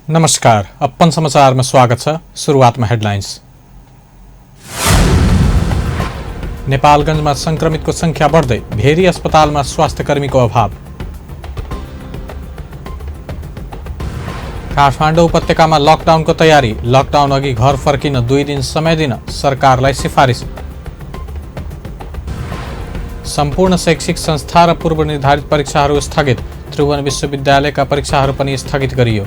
नमस्कार, अपन समाचार में स्वागत छ। सुरुवात में हेडलाइन्स। नेपालगंज में संक्रमित को संख्या बढ़दै, भेरी अस्पताल में स्वास्थ्यकर्मी को अभाव। काठमाडौँ उपत्यका में लकडाउन को तैयारी, लकडाउन अघि घर फर्किन 2 दिन समय दिन सरकारलाई सिफारिस। सम्पूर्ण शैक्षिक संस्था र पूर्व निर्धारित परीक्षाहरू स्थगित, त्रिभुवन विश्वविद्यालयका परीक्षाहरू पनि स्थगित गरियो।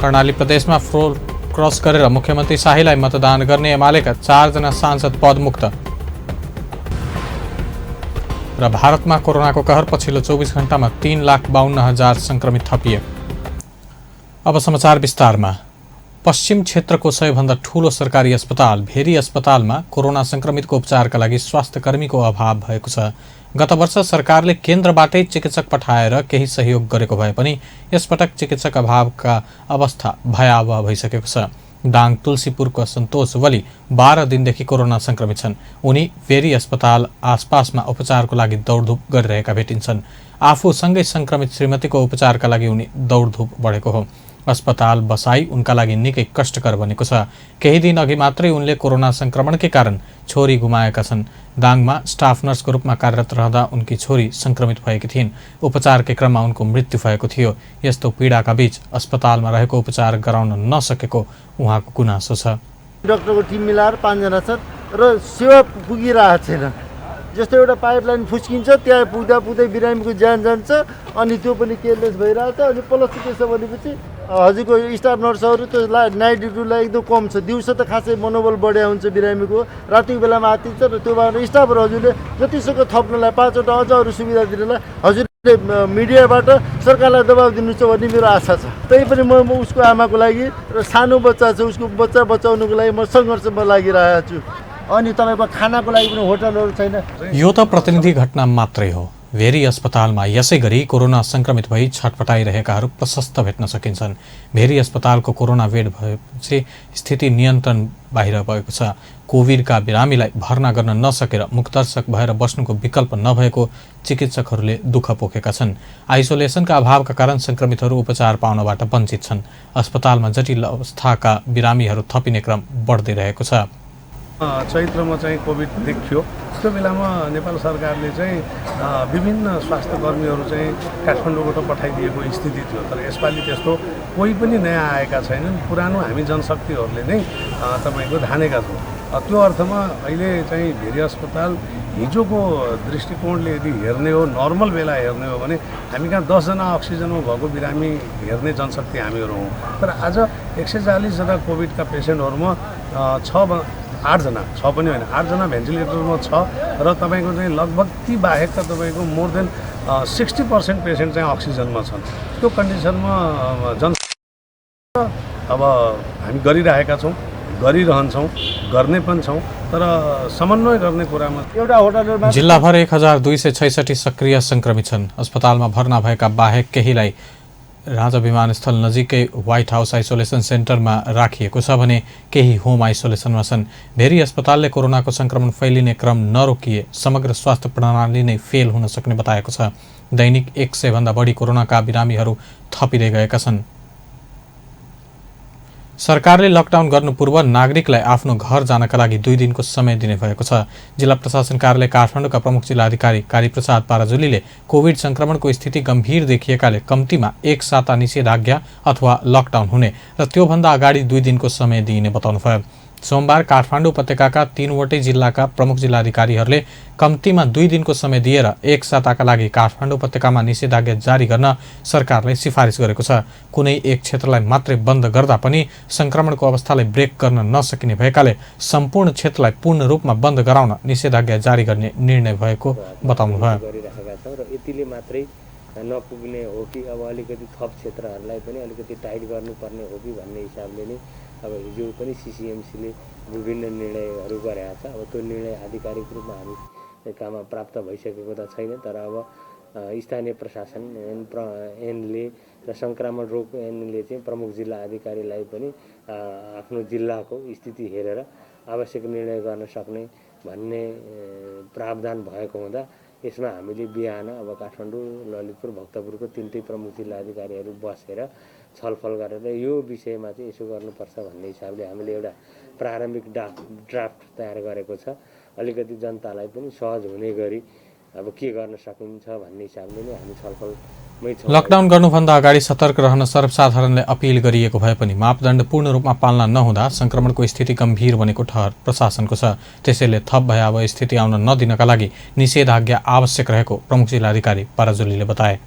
कर्णाली प्रदेश में फ्लोर क्रस गरेर मुख्यमंत्री शाहीलाई मतदान गर्ने एमालेका 4 जना सांसद पद मुक्त। र भारत में कोरोना को कहर पछिल्लो 24 घण्टा में 3,52,000 संक्रमित थपिए। अब समाचार विस्तार में। पश्चिम क्षेत्र को सबैभन्दा ठूलो सरकारी अस्पताल भेरी अस्पताल में कोरोना संक्रमित को उपचार का लागि स्वास्थ्यकर्मी को अभाव भएको छ। गत वर्ष सरकारले केन्द्रबाटै चिकित्सक पठाएर केही सहयोग गरेको भए पनि यसपटक चिकित्सक अभावका अवस्था भयावह भइसकेको छ। दाङ तुलसीपुरको सन्तोष वली 12 दिनदेखि कोरोना संक्रमित छन्। उनी भेरी अस्पताल आसपासमा उपचारको लागि दौडधुप गरिरहेका भेटिन्छन्। आफूसँगै संक्रमित श्रीमतीको उपचारका लागि उनी दौडधुप बढेको हो। अस्पताल बसाई उनका लागि निकै कष्टकर बनेको छ। केही दिन अघि मात्रै उनले कोरोना संक्रमणकै कारण छोरी गुमाएका छन्। दाङमा स्टाफ नर्सको रूपमा कार्यरत रहँदा उनकी छोरी संक्रमित भएकी थिइन्। उपचारकै क्रममा उनको मृत्यु भएको थियो। यस्तो पीडाका बीच अस्पतालमा रहेको उपचार गराउन नसकेको उहाँको गुनासो छ। डाक्टरको टिम मिलाएर 5 जना छन् र सेवा पुगिरहेको छैन। जस्तो एउटा पाइपलाइन फुस्किन्छ, त्यहाँ पुग्दा पुग्दै बिरामीको ज्यान जान्छ, अनि त्यो पनि केयरलेस भइरहेछ। अनि प्लस के छ भनेपछि हजुरको स्टाफ नर्सहरू त नाइट ड्युटीलाई एकदम कम छ। दिउँसो त खासै मनोबल बढ्या हुन्छ बिरामीको, रातिको बेलामा आतिन्छ र त्यो भएर स्टाफहरू हजुरले जतिसक्दो थप्नलाई 5 वटा अझ अरू सुविधा दिनलाई हजुरले मिडियाबाट सरकारलाई दबाब दिनु छ भन्ने मेरो आशा छ। त्यही पनि म उसको आमाको लागि र सानो बच्चा छ, उसको बच्चा बचाउनुको लागि म सङ्घर्षमा लागिरहेको छु। अनि तपाईको खानाको लागि पनि होटलहरू छैन। यो त प्रतिनिधि घटना मात्रै हो। भेरी अस्पतालमा यसै गरी कोरोना संक्रमित भई छटपटाइरहेकाहरू प्रशस्त भेट्न सकिन्छन्। भेरी अस्पतालको कोरोना बेड भएपछि स्थिति नियन्त्रण बाहिर भएको छ। कोभिडका बिरामीलाई भर्ना गर्न नसकेर मुक्तदर्शक भएर बस्नुको विकल्प नभएको चिकित्सकहरूले दुःख पोखेका छन्। आइसोलेसनका अभावका कारण संक्रमितहरू उपचार पाउनबाट वञ्चित छन्। अस्पतालमा जटिल अवस्थाका बिरामीहरू थपिने क्रम बढ्दै रहेको छ। चैत्रमा चाहिँ कोभिड देखियो। त्यो बेलामा नेपाल सरकारले चाहिँ विभिन्न स्वास्थ्य कर्मीहरू चाहिँ काठमाडौँबाट पठाइदिएको स्थिति थियो। तर यसपालि त्यस्तो कोही पनि नयाँ आएका छैनन्। पुरानो हामी जनशक्तिहरूले नै तपाईँको धानेका छौँ। त्यो अर्थमा अहिले चाहिँ भेरी अस्पताल हिजोको दृष्टिकोणले यदि हेर्ने हो, नर्मल बेला हेर्ने हो भने हामी कहाँ 10 जना अक्सिजनमा भएको बिरामी हेर्ने जनशक्ति हामीहरू हौँ। तर आज 140 जना कोभिडका पेसेन्टहरूमा 8 जना, 6 पनि होइन, 8 जना भेन्टिलेटरमा छ र तपाईँको चाहिँ लगभग ती बाहेकका तपाईँको मोर देन 60% पेसेन्ट चाहिँ अक्सिजनमा छन्। त्यो कन्डिसनमा अब हामी गरिरहेका छौँ, गरिरहन्छौँ, गर्ने पनि छौँ। तर समन्वय गर्ने कुरामा एउटा होटलमा जिल्लाभर 1266 सक्रिय संक्रमित छन्। अस्पतालमा भर्ना भएका बाहेक केहीलाई राजा विमानस्थल नजिकै व्हाइट हाउस आइसोलेसन सेन्टरमा राखिएको छ भने केही होम आइसोलेसनमा छन्। भेरी अस्पतालले कोरोनाको संक्रमण फैलिने क्रम नरोकिए समग्र स्वास्थ्य प्रणाली नै फेल हुन सक्ने बताएको छ। दैनिक 100 भन्दा बढी कोरोनाका बिरामीहरू थपिँदै गएका छन्। सरकारले लकडाउन गर्नु पूर्व नागरिकलाई आफ्नो घर जानका लागि 2 दिनको समय दिने भएको छ। जिल्ला प्रशासन कार्यालय काठमाडौँका प्रमुख जिल्लाधिकारी कालीप्रसाद पाराजुलीले कोभिड संक्रमणको स्थिति गम्भीर देखिएकाले कम्तीमा 1 साता निषेधाज्ञा अथवा लकडाउन हुने र त्योभन्दा अगाडि 2 दिनको समय दिइने बताउनुभयो। सोमबार काठमाडौँ उपत्यकाका 3वटै जिल्लाका प्रमुख जिल्लाधिकारीहरूले कम्तीमा 2 दिनको समय दिएर 1 साताका लागि काठमाडौँ उपत्यकामा निषेधाज्ञा जारी गर्न सरकारलाई सिफारिस गरेको छ। कुनै एक क्षेत्रलाई मात्रै बन्द गर्दा पनि संक्रमणको अवस्थालाई ब्रेक गर्न नसकिने भएकाले सम्पूर्ण क्षेत्रलाई पूर्ण रूपमा बन्द गराउन निषेधाज्ञा जारी गर्ने निर्णय भएको बताउनुभयो। यतिले मात्रै नपुग्ने हो कि अब अलिकति थप क्षेत्रहरूलाई पनि अलिकति टाइट गर्नुपर्ने हो कि भन्ने हिसाबले नै अब हिजो पनि सिसिएमसीले विभिन्न निर्णयहरू गरेका छ। अब त्यो निर्णय आधिकारिक रूपमा हामी कहाँ प्राप्त भइसकेको त छैन। तर अब स्थानीय प्रशासन ऐनले र संक्रामक रोग ऐनले चाहिँ प्रमुख जिल्ला अधिकारीलाई पनि आफ्नो जिल्लाको स्थिति हेरेर आवश्यक निर्णय गर्न सक्ने भन्ने प्रावधान भएको हुँदा यसमा हामीले बिहान अब काठमाडौँ, ललितपुर, भक्तपुरको तीनटै प्रमुख जिल्लाधिकारीहरू बसेर छलफल गरेर यो विषयमा चाहिँ यसो गर्नुपर्छ भन्ने हिसाबले हामीले एउटा प्रारम्भिक ड्राफ्ट तयार गरेको छ। अलिकति जनतालाई पनि सहज हुने गरी अब के गर्न सकिन्छ भन्ने हिसाबले नै हामी छलफलमै छौँ। लकडाउन गर्नुभन्दा अगाडि सतर्क रहन सर्वसाधारणले अपील गरिएको भए पनि मापदण्ड पूर्ण रूपमा पालना नहुँदा संक्रमणको स्थिति गम्भीर बनेको ठहर प्रशासनको छ। त्यसैले थप भयावह स्थिति आउन नदिनका लागि निषेधाज्ञा आवश्यक रहेको प्रमुख जिल्लाधिकारी पराजुलीले बताए।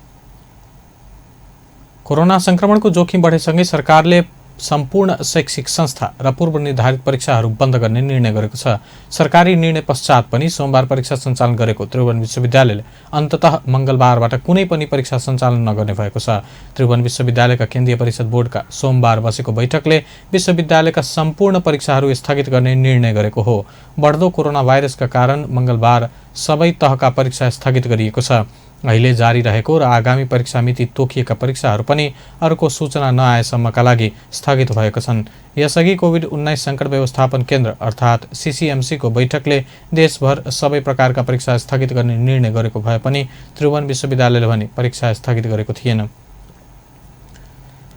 कोरोना संक्रमणको जोखिम बढेसँगै सरकारले सम्पूर्ण शैक्षिक संस्था र पूर्व निर्धारित परीक्षाहरू बन्द गर्ने निर्णय गरेको छ। सरकारी निर्णय पश्चात पनि सोमबार परीक्षा सञ्चालन गरेको त्रिभुवन विश्वविद्यालयले अन्ततः मंगलबारबाट कुनै पनि परीक्षा सञ्चालन नगर्ने भएको छ। त्रिभुवन विश्वविद्यालयका केन्द्रीय परिषद बोर्डका सोमबार बसेको बैठकले विश्वविद्यालयका सम्पूर्ण परीक्षाहरू स्थगित गर्ने निर्णय गरेको हो। बढ्दो कोरोना भाइरसका कारण मंगलबार सबै तहका परीक्षा स्थगित गरिएको छ। अहिले जारी रहेको र आगामी परीक्षा मिति तोकिएका परीक्षाहरू पनि अर्को सूचना नआएसम्मका लागि स्थगित भएको छन्। यसअघि कोभिड-19 सङ्कट व्यवस्थापन केन्द्र अर्थात् CCMC को बैठकले देशभर सबै प्रकारका परीक्षा स्थगित गर्ने निर्णय गरेको भए पनि त्रिभुवन विश्वविद्यालयले भने परीक्षा स्थगित गरेको थिएन।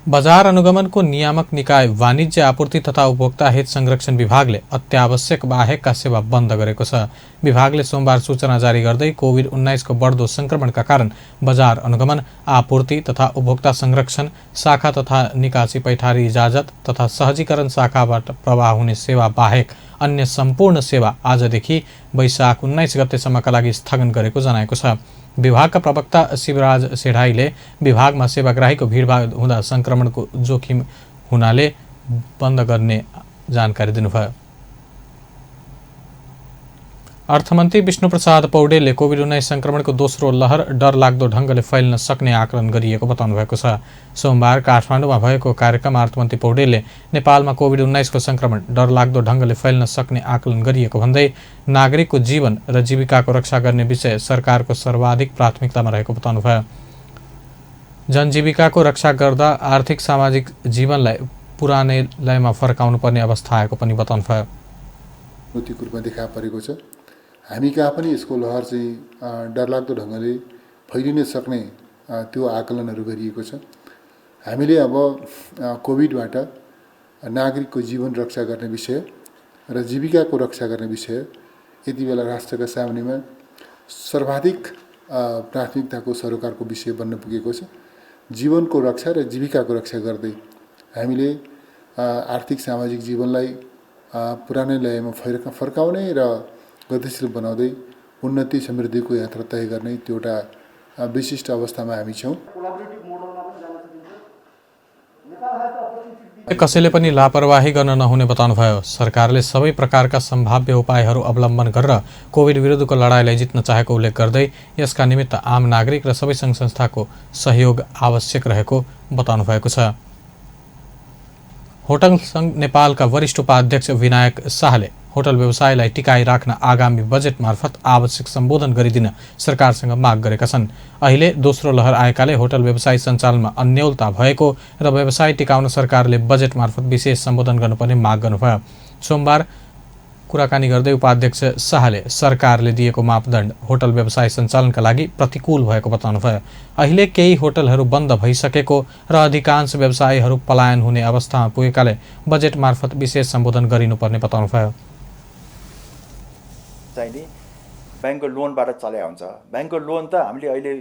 बजार अनुगमनको नियामक निकाय वाणिज्य आपूर्ति तथा उपभोक्ता हित संरक्षण विभागले अत्यावश्यक बाहेकका सेवा बन्द गरेको छ। विभागले सोमबार सूचना जारी गर्दै कोभिड-19 को बढ्दो संक्रमणका कारण बजार अनुगमन, आपूर्ति तथा उपभोक्ता संरक्षण, शाखा तथा निकासी पैठारी इजाजत तथा सहजीकरण शाखाबाट प्रवाह हुने सेवा बाहेक अन्य सम्पूर्ण सेवा आजदेखि वैशाख 19 गतेसम्मका लागि स्थगन गरेको जनाएको छ। विभागका प्रवक्ता शिवराज सेढाईले विभागमा सेवाग्राहीको भिडभाड हुँदा संक्रमणको जोखिम हुनाले बन्द गर्ने जानकारी दिनुभयो। अर्थमन्त्री विष्णुप्रसाद पौडेलले कोभिड-19 संक्रमणको दोस्रो लहर डरलाग्दो ढङ्गले फैल्न सक्ने आकलन गरिएको बताउनु भएको छ। सोमबार काठमाडौँमा भएको कार्यक्रममा अर्थमन्त्री पौडेलले नेपालमा कोभिड-19 को संक्रमण डरलाग्दो ढङ्गले फैल्न सक्ने आकलन गरिएको भन्दै नागरिकको जीवन र जीविकाको रक्षा गर्ने विषय सरकारको सर्वाधिक प्राथमिकतामा रहेको बताउनुभयो। जनजीविकाको रक्षा गर्दा आर्थिक सामाजिक जीवनलाई पुरानै लयमा फर्काउनु पर्ने अवस्था आएको पनि बताउनुभयो। नैतिक रूपमा देखा परेको छ। हामी कहाँ पनि यसको लहर चाहिँ डरलाग्दो ढङ्गले फैलिन सक्ने त्यो आकलनहरू गरिएको छ। हामीले अब कोभिडबाट नागरिकको जीवन रक्षा गर्ने विषय र जीविकाको रक्षा गर्ने विषय यति बेला राष्ट्रका सामुन्नेमा सर्वाधिक प्राथमिकताको सरकारको विषय बन्न पुगेको छ। जीवनको रक्षा र जीविकाको रक्षा गर्दै हामीले आर्थिक सामाजिक जीवनलाई पुरानै लयमा फर्काउने र गतिशील बनाउँदै उन्नति समृद्धिको यात्रा तय गर्ने त्यो एउटा विशिष्ट अवस्थामा हामी छौँ। कसैले पनि लापरवाही गर्न नहुने बताउनुभयो। सरकारले सबै प्रकारका सम्भाव्य उपायहरू अवलम्बन गरेर कोभिड विरुद्धको लडाईँलाई जित्न चाहेको उल्लेख गर्दै यसका निमित्त आम नागरिक र सबै सङ्घ संस्थाको सहयोग आवश्यक रहेको बताउनु भएको छ। होटल संघ नेपालका वरिष्ठ उपाध्यक्ष विनायक शाहले होटल व्यवसायलाई टिकाइ राख्न आगामी बजेट मार्फत आवश्यक सम्बोधन गरिदिन सरकारसँग माग गरेका छन्। अहिले दोस्रो लहर आएकाले होटल व्यवसाय सञ्चालनमा अन्यलता भएको र व्यवसाय टिकाउन सरकारले बजेट मार्फत विशेष सम्बोधन गर्नुपर्ने माग गर्नुभयो। सोमबार कुराकानी गर्दै उपाध्यक्ष शाहले सरकारले दिएको मापदण्ड होटल व्यवसाय सञ्चालनका लागि प्रतिकूल भएको बताउनुभयो। अहिले केही होटलहरू बन्द भइसकेको र अधिकांश व्यवसायीहरू पलायन हुने अवस्थामा पुगेकाले बजेट मार्फत विशेष सम्बोधन गरिनुपर्ने बताउनुभयो। चाहिने ब्याङ्कको लोनबाट चल्या हुन्छ। ब्याङ्कको लोन त हामीले अहिले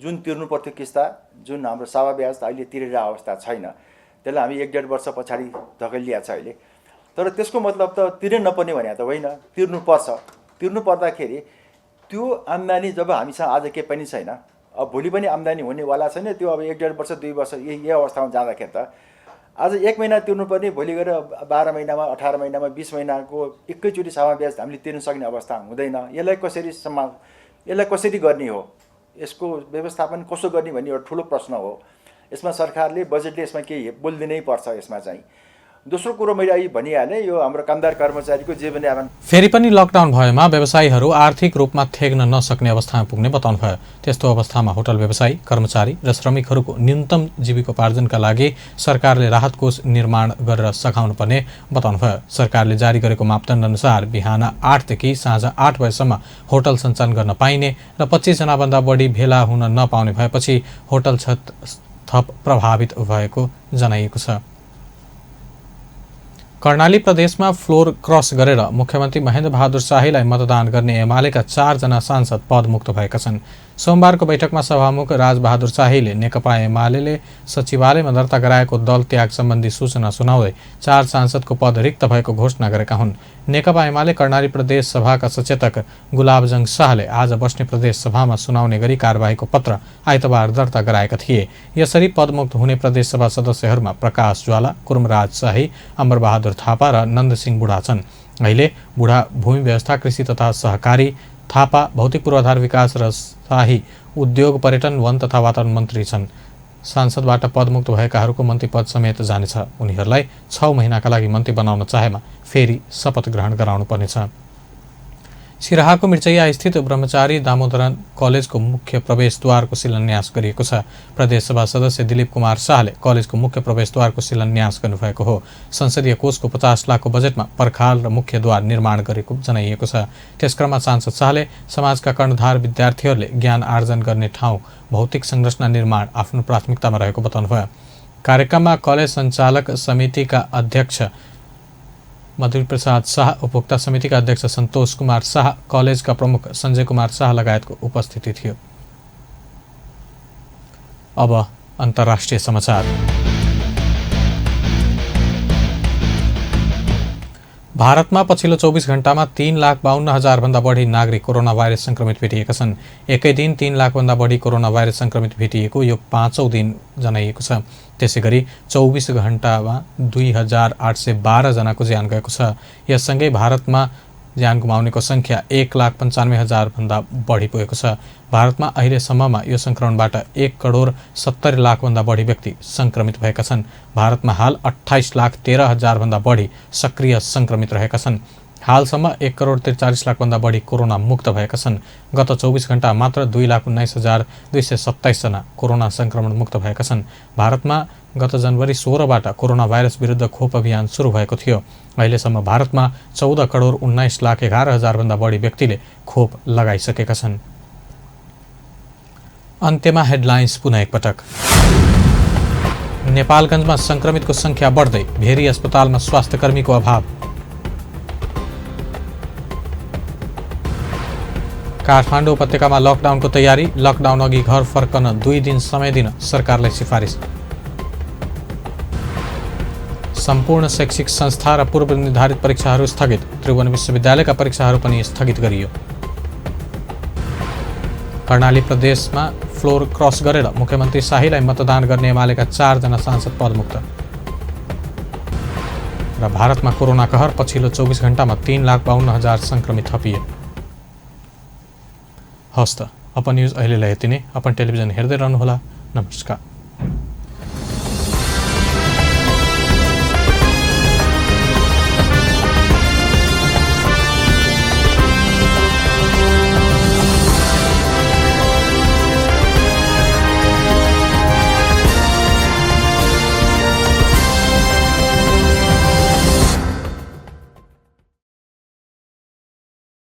जुन तिर्नु पर्थ्यो किस्ता, जुन हाम्रो सावा ब्याज त अहिले तिरेर अवस्था छैन। त्यसलाई हामी 1-1.5 वर्ष पछाडि धकेलिया छ अहिले। तर त्यसको मतलब त तिर्न नपर्ने भने त होइन, तिर्नुपर्छ। तिर्नु पर्दाखेरि त्यो आम्दानी जब हामीसँग आज केही पनि छैन, अब भोलि पनि आम्दानी हुनेवाला छैन, त्यो अब 1-1.5 वर्ष 2 वर्ष यही अवस्थामा जाँदाखेरि त आज 1 महिना तिर्नुपर्ने भोलि गएर 12 महिनामा 18 महिनामा 20 महिनाको एकैचोटि सामा ब्याज हामीले तिर्न सक्ने अवस्था हुँदैन। यसलाई कसरी गर्ने हो, यसको व्यवस्थापन कसो गर्ने भन्ने एउटा ठुलो प्रश्न हो। यसमा सरकारले बजेटले यसमा केही बोलिदिनै पर्छ। यसमा चाहिँ दोस्रो कुरो मैले अहिले भनिहालेँ, यो हाम्रो कामदार कर्मचारीको जे पनि अब फेरि पनि लकडाउन भएमा व्यवसायीहरू आर्थिक रूपमा थेग्न नसक्ने अवस्थामा पुग्ने बताउनुभयो। त्यस्तो अवस्थामा होटल व्यवसायी, कर्मचारी र श्रमिकहरूको न्यूनतम जीविकोपार्जनका लागि सरकारले राहत कोष निर्माण गरेर सघाउनु पर्ने बताउनुभयो। सरकारले जारी गरेको मापदण्ड अनुसार बिहान 8 देखि साँझ 8 बजेसम्म होटल सञ्चालन गर्न पाइने र 25 जनाभन्दा बढी भेला हुन नपाउने भएपछि होटल थप प्रभावित भएको जनाइएको छ। कर्णाली प्रदेशमा फ्लोर क्रस गरेर मुख्यमन्त्री महेन्द्र बहादुर शाहीलाई मतदान गर्ने एमालेका 4 जना सांसद पदमुक्त भएका छन्। सोमबारको बैठकमा सभामुख राजबहादुर शाहीले नेकपा एमाले सचिवालयमा दर्ता गराएको दल त्याग सम्बन्धी सूचना सुनाउँदै 4 सांसदको पद रिक्त भएको घोषणा गरेका हुन्। नेकपा एमाले कर्णाली प्रदेश सभाका सचेतक गुलाबजङ शाहले आज बस्ने प्रदेश सभामा सुनाउने गरी कारबाहीको पत्र आइतबार दर्ता गराएका थिए। यसरी पदमुक्त हुने प्रदेश सभा सदस्यहरूमा प्रकाश ज्वाला, कुर्मराज शाही, अमरबहादुर थापा र नन्दसिंह बुढा छन्। अहिले बुढा भूमि व्यवस्था, कृषि तथा सहकारी, थापा भौतिक पूर्वाधार विकास र शाही उद्योग, पर्यटन, वन तथा वातावरण मन्त्री छन्। सांसदबाट पदमुक्त भएकाहरूको मन्त्री पद समेत जानेछ। उनीहरूलाई 6 महिनाका लागि मन्त्री बनाउन चाहेमा फेरि शपथ ग्रहण गराउनु पर्नेछ। सिराहाको मिर्चैया स्थित ब्रह्मचारी दामोदरन कलेजको मुख्य प्रवेशद्वारको शिलान्यास गरिएको छ। प्रदेशसभा सदस्य दिलीप कुमार शाहले कलेजको मुख्य प्रवेशद्वारको शिलान्यास गर्नुभएको हो। संसदीय कोषको 50 लाखको बजेटमा पर्खाल र मुख्यद्वार निर्माण गरेको जनाइएको छ। त्यसक्रममा सांसद शाहले समाजका कर्णधार विद्यार्थीहरूले ज्ञान आर्जन गर्ने ठाउँ भौतिक संरचना निर्माण आफ्नो प्राथमिकतामा रहेको बताउनुभयो। कार्यक्रममा कलेज सञ्चालक समितिका अध्यक्ष मधुर प्रसाद शाह, उपभोक्ता समितिका अध्यक्ष सन्तोष कुमार शाह, कलेजका प्रमुख सञ्जय कुमार शाह लगायतको उपस्थिति थियो। अब अन्तर्राष्ट्रिय समाचार। भारतमा पछिल्लो 24 घण्टामा 3,52,000 भन्दा बढी नागरिक कोरोना भाइरस संक्रमित भेटिएका छन्। एकै दिन 3 लाख भन्दा बढी कोरोना भाइरस संक्रमित भेटिएको यो 5औं दिन जनाइएको छ। त्यसैगरी 24 घण्टामा 2,812 जनाको ज्यान गएको छ। यससँगै भारतमा ज्यान गुमाउनेको संख्या 1,95,000 भन्दा बढी पुगेको छ। भारतमा अहिलेसम्ममा यो संक्रमणबाट 1,70,00,000 भन्दा बढी व्यक्ति संक्रमित भएका छन्। भारतमा हाल 28,13,000 भन्दा बढी सक्रिय संक्रमित रहेका छन्। हालसम्म 1,43,00,000 भन्दा बढी कोरोना मुक्त भएका छन्। गत 24 घण्टा मात्र 2,19,227 जना कोरोना संक्रमण मुक्त भएका छन्। भारतमा गत जनवरी 16बाट कोरोना भाइरस विरुद्ध खोप अभियान सुरु भएको थियो। अहिलेसम्म भारतमा 14,19,11,000 भन्दा बढी व्यक्तिले खोप लगाइसकेका छन्। अन्त्यमा हेडलाइन्स पुनः एकपटक। नेपालगञ्जमा संक्रमितको संख्या बढ्दै, भेरी अस्पतालमा स्वास्थ्यकर्मीको अभाव। काठमाडौँ उपत्यकामा लकडाउनको तयारी, लकडाउन अघि घर फर्कन 2 दिन समय दिन सरकारलाई सिफारिस। सम्पूर्ण शैक्षिक संस्था र पूर्व निर्धारित परीक्षाहरू स्थगित, त्रिभुवन विश्वविद्यालयका परीक्षाहरू पनि स्थगित गरियो। कर्णाली प्रदेशमा फ्लोर क्रस गरेर मुख्यमन्त्री शाहीलाई मतदान गर्ने एमालेका 4 जना सांसद पदमुक्त। र भारतमा कोरोना कहर, पछिल्लो 24 घण्टामा 3,52,000 संक्रमित थपिए। हस्त अपन न्यूज अहिलेलाई यति नै। अपन टेलिभिजन हेर्दै रहनुहोला। नमस्कार।